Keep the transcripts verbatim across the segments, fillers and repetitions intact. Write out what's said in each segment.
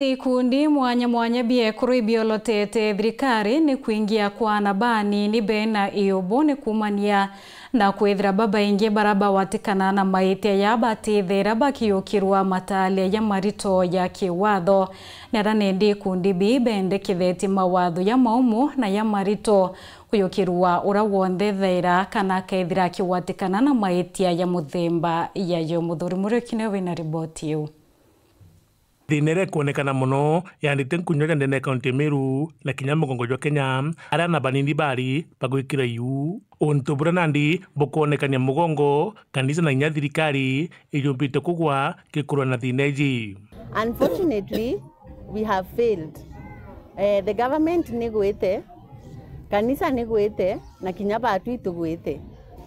Ikundi mwanya mwanya bia ekuru ibiolotete thirikari ni kwingia kwa aana banini bena iubu ni kuumania na kwithira babaingi bara bawatikana na maitia ya batithira bakiukirwa matalia ya marito ya kiwatho. Ni ara nindi ikundi bii bendekitheti mawatho ya maumu na ya marito kuyukirwa ura wonthe thaira kana akethira akiwatikana na maitia ya muthemba yayo. Muthuri Muriuki niwe wina riboti iu. Thiina iria ikwonekana mono yandite nkunywa ja ndene ya kaunti ya Meru na kinya mugongo jwa Kenya, aria aana banini bari bagwikira iu. Untu buria nandi bukwonekania mugongo, kanisa na inya thirikari ijumbite kugwa gikurwa na thiina iji. Unfortunately, we have failed. Eh, the government nigwite, kanisa nigwite, na kinya batwi tugwite.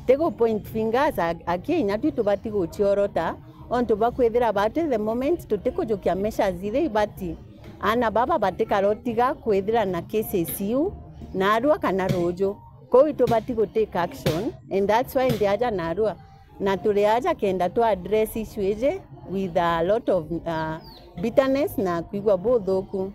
Ti gu point fingers a-, aki inya twi tubati guciorota, ontu bwa kwithira batwi the moment tutikujukia measures iria ibati, aana baba batikara utiga kwithira na cases iu narua kana ruju. Kou itubati gu take action, and that's why ndi aja narua. Na turi aja kenda twa address issue iji with a lot of, uh, bitterness na kwigua buthuku.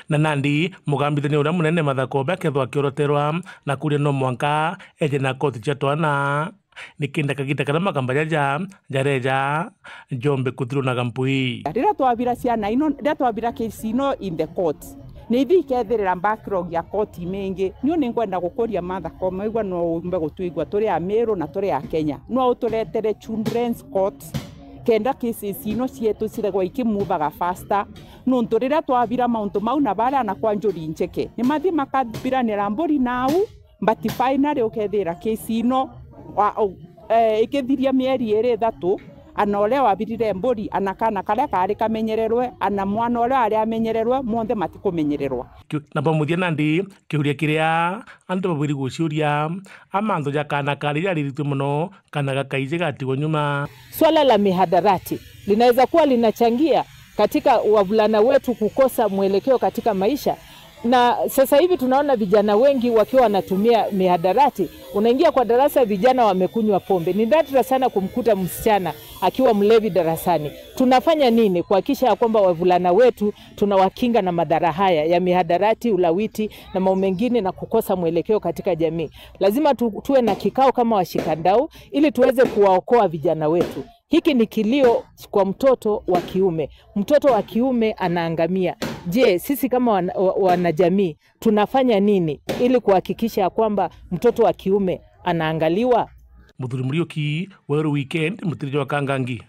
Na nandi mugambithania uria munene Martha Koome akethwa akioroterwa na kuria no mwanka eje na koti cia twana, nikenda kagita karia magamba jaja jareja jombe kuthirwa na gampui. Riria twabira ciana ino, riria twabira case ino in the court, ni ithi ikethirira backlog ya koti imingi. Niu ni ngwenda gukuria Martha Koome, igua no umbe gutwigua turi Amiru na turi Akenya. No uturetere children's court, kenda cases ino cietu ciregwa ikimuvaga faster. Nuntu riria twabira mauntu mau na baria ana kwa Njuri Ncheke, ni mathi makabiranira mburi nau, but finally ukethira case ino wa, u-, eh, ikithiria mieri iri ithatu, ana uria wabirire mburi, ana kana karia kaari kamenyererwe, ana mwana uria ari amenyererwe, monthe matikumenyererwa. Kiu-, na bwa muthia nandi, kiuria kiria antu babwiri guciuria, a manthu ja kana kaari jariritue mono, kana gakaiji gatigwa nyuma. Swala la mihadarati linaweza kuwa linachangia katika wavulana wetu kukosa mwelekeo katika maisha. Na sasa hivi tunaona vijana wengi wakiwa wanatumia mihadarati. Unaingia kwa darasa, vijana wamekunywa pombe. Ni nadra sana kumkuta msichana akiwa mlevi darasani. Tunafanya nini kuhakikisha ya kwamba wavulana wetu tunawakinga na madhara haya ya mihadarati, ulawiti na mambo mengine na kukosa mwelekeo katika jamii? Lazima tu-, tuwe na kikao kama washikadau ili tuweze kuwaokoa vijana wetu. Hiki ni kilio kwa mtoto wa kiume. Mtoto wa kiume anaangamia. Je, sisi kama wana-, wa-, wanajamii tunafanya nini ili kuhakikisha ya kwamba mtoto wa kiume anaangaliwa? Muthuri Muriuki, Weru Weekend, Mutiri jwa Kangangi.